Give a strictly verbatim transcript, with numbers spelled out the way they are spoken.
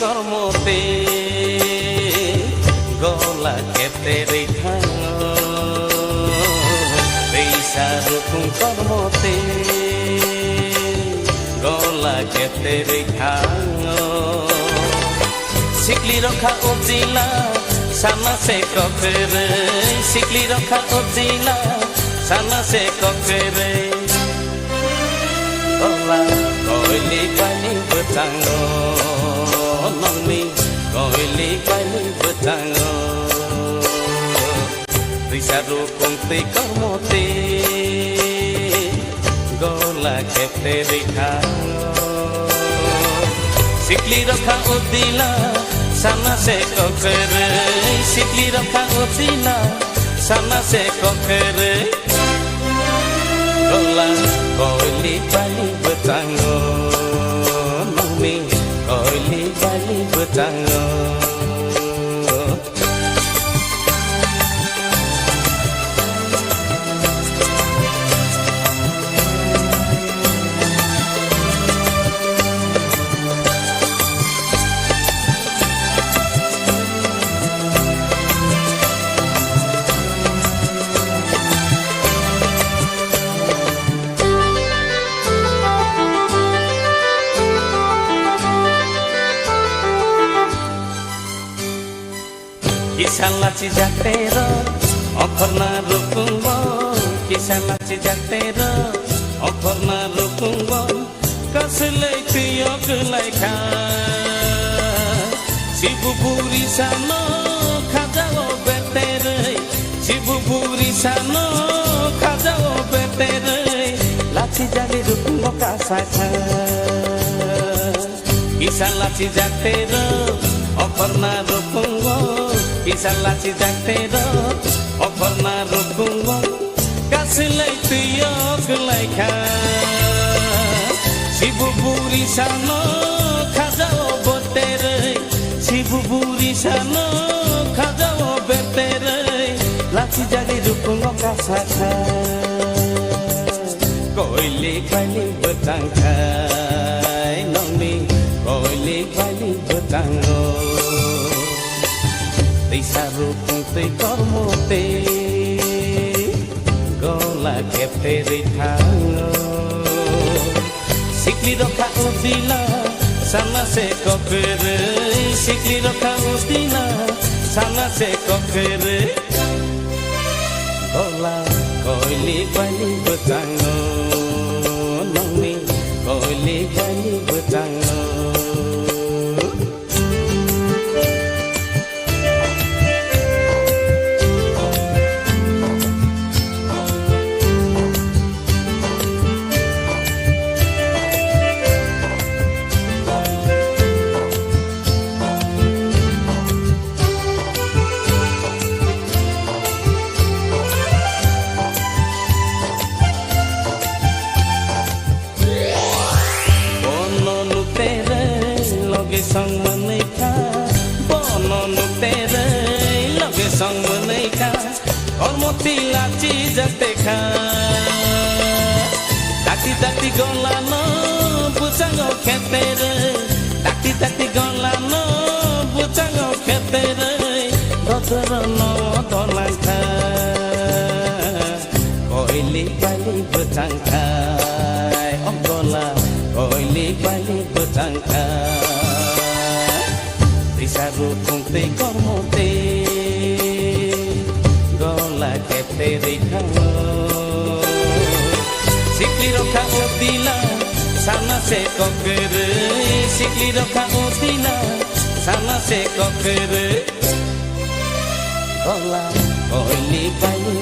Kormo tei gola kepterwi thango, risa rukung kormo tei gola kepterwi thango. Sikli rokha utila sana se kokrwi, sikli rokha utila sana se kokrwi. Tola koili paili bwchango, nongni koili paili bwchango. Risa rukung tei kormo tei gola kepterwi thango. Sikli rokha utila sana se kokrwi, sikli rokha utila sana se kokrwi. Gola koili paili bwchango, nongni koili paili bwchango. Kisa lachi jaktero, okhorna rukungo. Kisa lachi jaktero, okhorna rukungo. Kasilai tiyok laikha. Sibu buri sano khajao betere. Sibu buri sano khajao betere. Lachi jali rukungo kasakha. Kisa lachi jaktero, okhorna rukungo. Kisa lachi jaktero, okhorna rukungo. Kasilai tiyok laikha. Sibu buri sano khajao botere. Sibu buri sano khajao betere. Lachi jali rukungo kasakha. Koili paili bwchangkhai nongni, koili paili bwchango. Tei saru tei kormo tei gola kepterwi thango. Sikli rokha utila sana se kokrwi, sikli rokha utila sana se kokrwi. Gola koili paili bwchango, nongni koili paili bwchango. Bono nuktere loge song manwi kha, bono nuktere loge song manwi kha. Kormo tila chijak tekha. Dakti dakti golano bwchango khetere. Dakti dakti golano bwchango khetere. Dodorono dolangkha. Koili paili bwchangkhai, o gola koili paili bwchangkhai. Risa rukhung tei kormo tei gola kepterwi thango. Sikli rokha utila sana se kokrwi, sikli rokha utila sana se kokrwi. Gola koili paili